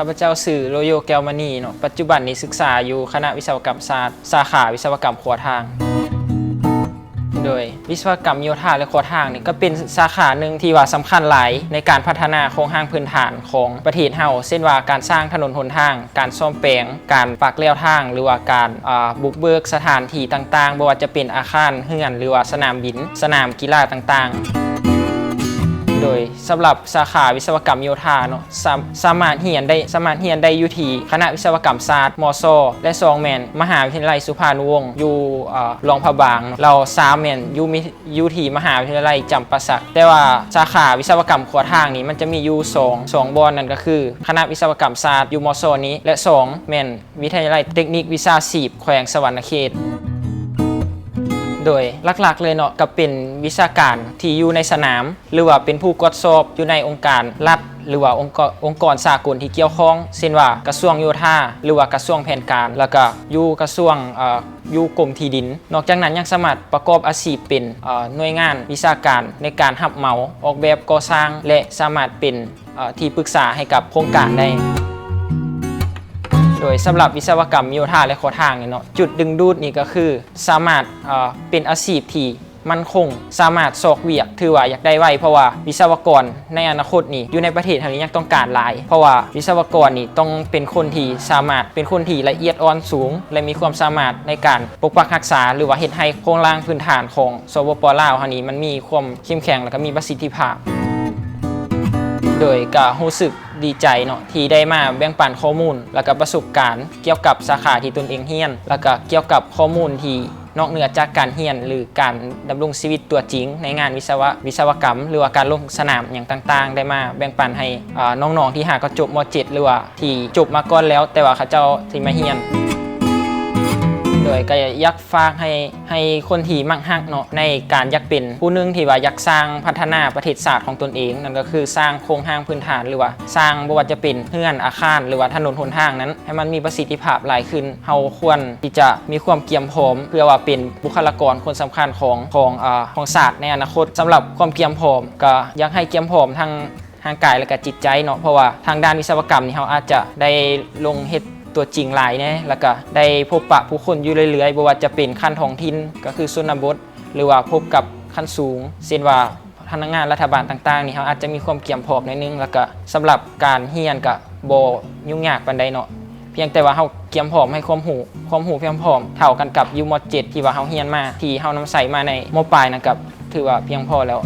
ຂ້າພະເຈົ້າຊື່ ໂລໂຍ ແກ້ວມະນີເນາະ, ປັດຈຸບັນນີ້ສຶກສາຢູ່ຄະນະວິສະວະກຳສາດ ສາຂາວິສະວະກຳຂົວທາງ. ໂດຍ ວິສະວະກຳໂຍທາ ແລະ ຂົວທາງນີ້ກໍເປັນສາຂາໜຶ່ງທີ່ວ່າສຳຄັນຫຼາຍໃນການພັດທະນາໂຄງຮ່າງພື້ນຖານຂອງປະເທດເຮົາ, ເຊັ່ນວ່າການສ້າງຖະໜົນຫົນທາງ, ການສ້ອມແປງ, ການປັກແລ້ວທາງ ຫຼືວ່າການ ອ່າ ບຸກເບີກສະຖານທີ່ຕ່າງໆ, ບໍ່ວ່າຈະເປັນອາຄານເຮືອນ ຫຼືວ່າສະໜາມບິນ, ສະໜາມກິລາຕ່າງໆ. ໂດຍສຳລັບສາຂາວິສະວະກຳໂຍທາເນາະ ສາ ສາມາດຮຽນໄດ້ ສາມາດຮຽນໄດ້ຢູ່ທີ່ຄະນະວິສະວະກຳສາດ ມຊ ແລະ ສອງແມ່ນມະຫາວິທະຍາໄລສຸພານຸວົງ ຢູ່ ເອີ ຫຼວງພະບາງເນາະ, ແລ້ວສາມແມ່ນຢູ່ມີ ຢູ່ທີ່ມະຫາວິທະຍາໄລຈຳປາສັກ. ແຕ່ວ່າສາຂາວິສະວະກຳຂົວທາງນີ້ ມັນຈະມີຢູ່ສອງ ສອງບ່ອນ, ນັ້ນກໍຄືຄະນະວິສະວະກຳສາດຢູ່ ມຊ ນີ້ ແລະ ສອງແມ່ນວິທະຍາໄລເຕັກນິກວິຊາຊີບແຂວງສະຫວັນນະເຂດ. ໂດຍຫຼັກໆເລີຍເນາະ ກໍເປັນວິຊາການທີ່ຢູ່ໃນສະໜາມ ຫຼືວ່າເປັນຜູ້ກວດສອບຢູ່ໃນອົງການລັດ ຫຼືວ່າອົງກອນ ອົງກອນສາກົນທີ່ກ່ຽວຂ້ອງ, ເຊັ່ນວ່າກະຊວງໂຍທາ ຫຼືວ່າກະຊວງແຜນການ, ແລ້ວກະຢູ່ກະຊວງ ເອີ ຢູ່ກົມທີ່ດິນ. ນອກຈາກນັ້ນຍັງສາມາດປະກອບອາຊີບເປັນ ເອີ ໜ່ວຍງານວິຊາການໃນການຮັບເໝົາອອກແບບກໍ່ສ້າງ ແລະ ສາມາດເປັນ ເອີ ທີ່ປຶກສາໃຫ້ກັບໂຄງການໄດ້. ໂດຍສຳລັບວິສະວະກຳໂຍທາ ແລະ ຂົວທາງນີ້ເນາະ ຈຸດດຶງດູດນີ້ກໍຄືສາມາດ ເອີ ເປັນອາຊີບທີ່ ໝັ້ນຄົງ, ສາມາດຊອກວຽກ ຖືວ່າຢາກໄດ້ໄວ, ເພາະວ່າວິສະວະກອນໃນອະນາຄົດນີ້ ຢູ່ໃນປະເທດເຮົານີ້ຍັງຕ້ອງການຫຼາຍ, ເພາະວ່າວິສະວະກອນນີ້ຕ້ອງເປັນຄົນທີ່ສາມາດ ເປັນຄົນທີ່ລະອຽດອ່ອນສູງ ແລະ ມີຄວາມສາມາດໃນການປົກປັກຮັກສາ ຫຼືວ່າເຮັດໃຫ້ໂຄງລ່າງພື້ນຖານຂອງ ສປປ ລາວ ເຮົານີ້ ມັນມີຄວາມເຂັ້ມແຂງ ແລະ ກໍມີປະສິດທິພາບ. ໂດຍກໍຮູ້ສຶກດີໃຈເນາະ ທີ່ໄດ້ມາແບ່ງປັນຂໍ້ມູນ ແລະ ກໍປະສົບການກ່ຽວກັບສາຂາທີ່ຕົນເອງຮຽນ ແລະ ກໍກ່ຽວກັບຂໍ້ມູນທີ່ ນອກເໜືອຈາກການຮຽນ ຫຼື ການດຳລົງຊີວິດຕົວຈິງໃນງານວິສະວະ ວິສະວະກຳ ຫຼືວ່າການລົງສະໜາມຫຍັງຕ່າງໆ ໄດ້ມາແບ່ງປັນໃຫ້ ເອີ ນ້ອງໆທີ່ຫາກໍຈົບ ມ.ເຈັດ ຫຼືວ່າທີ່ຈົບມາກ່ອນແລ້ວ ແຕ່ວ່າເຂົາເຈົ້າຊິມາຮຽນ. ໂດຍກໍຢາກຝາກໃຫ້ ໃຫ້ຄົນທີ່ມັກຮັກເນາະ ໃນການຢາກເປັນຜູ້ໜຶ່ງທີ່ວ່າຢາກສ້າງພັດທະນາປະເທດຊາດຂອງຕົນເອງ, ນັ້ນກໍຄືສ້າງໂຄງຮ່າງພື້ນຖານ ຫຼືວ່າສ້າງ ບໍ່ວ່າຈະເປັນເຮືອນອາຄານ ຫຼືວ່າຖະໜົນຫົນທາງນັ້ນ ໃຫ້ມັນມີປະສິດທິພາບຫຼາຍຂຶ້ນ. ເຮົາຄວນທີ່ຈະມີຄວາມກຽມພ້ອມ ເພື່ອວ່າເປັນບຸກຄະລາກອນຄົນສຳຄັນຂອງ ຂອງ ເອີ ຂອງຊາດໃນອະນາຄົດ. ສຳລັບຄວາມກຽມພ້ອມ ກໍຢາກໃຫ້ກຽມພ້ອມທັງຮ່າງກາຍ ແລະ ກະຈິດໃຈເນາະ, ເພາະວ່າທາງດ້ານວິສະວະກຳນີ້ ເຮົາອາດຈະໄດ້ລົງເຮັດຕົວຈິງຫຼາຍແດ່ ແລ້ວກະໄດ້ພົບປະຜູ້ຄົນຢູ່ເລື້ອຍໆ, ບໍ່ວ່າຈະເປັນຂັ້ນທ້ອງຖິ່ນ ກໍຄືຊົນນະບົດ ຫຼືວ່າພົບກັບຂັ້ນສູງ ເຊັ່ນວ່າ ພະນັກງານລັດຖະບານຕ່າງໆນີ້ ເຮົາອາດຈະມີຄວາມກຽມພ້ອມໜ້ອຍໜຶ່ງ, ແລ້ວກະສຳລັບການຮຽນກະບໍ່ຫຍຸ້ງຍາກປານໃດເນາະ, ພຽງແຕ່ວ່າເຮົາກຽມພ້ອມໃຫ້ຄວາມຮູ້ ຄວາມຮູ້ພຽງພ້ອມເທົ່າກັນກັບຢູ່ ມ.ເຈັດ ທີ່ວ່າເຮົາຮຽນມາ ທີ່ເຮົານຳໃຊ້ມາໃນ ມ.ປາຍ ນັ້ນກະຖືວ່າພຽງພໍແລ້ວ.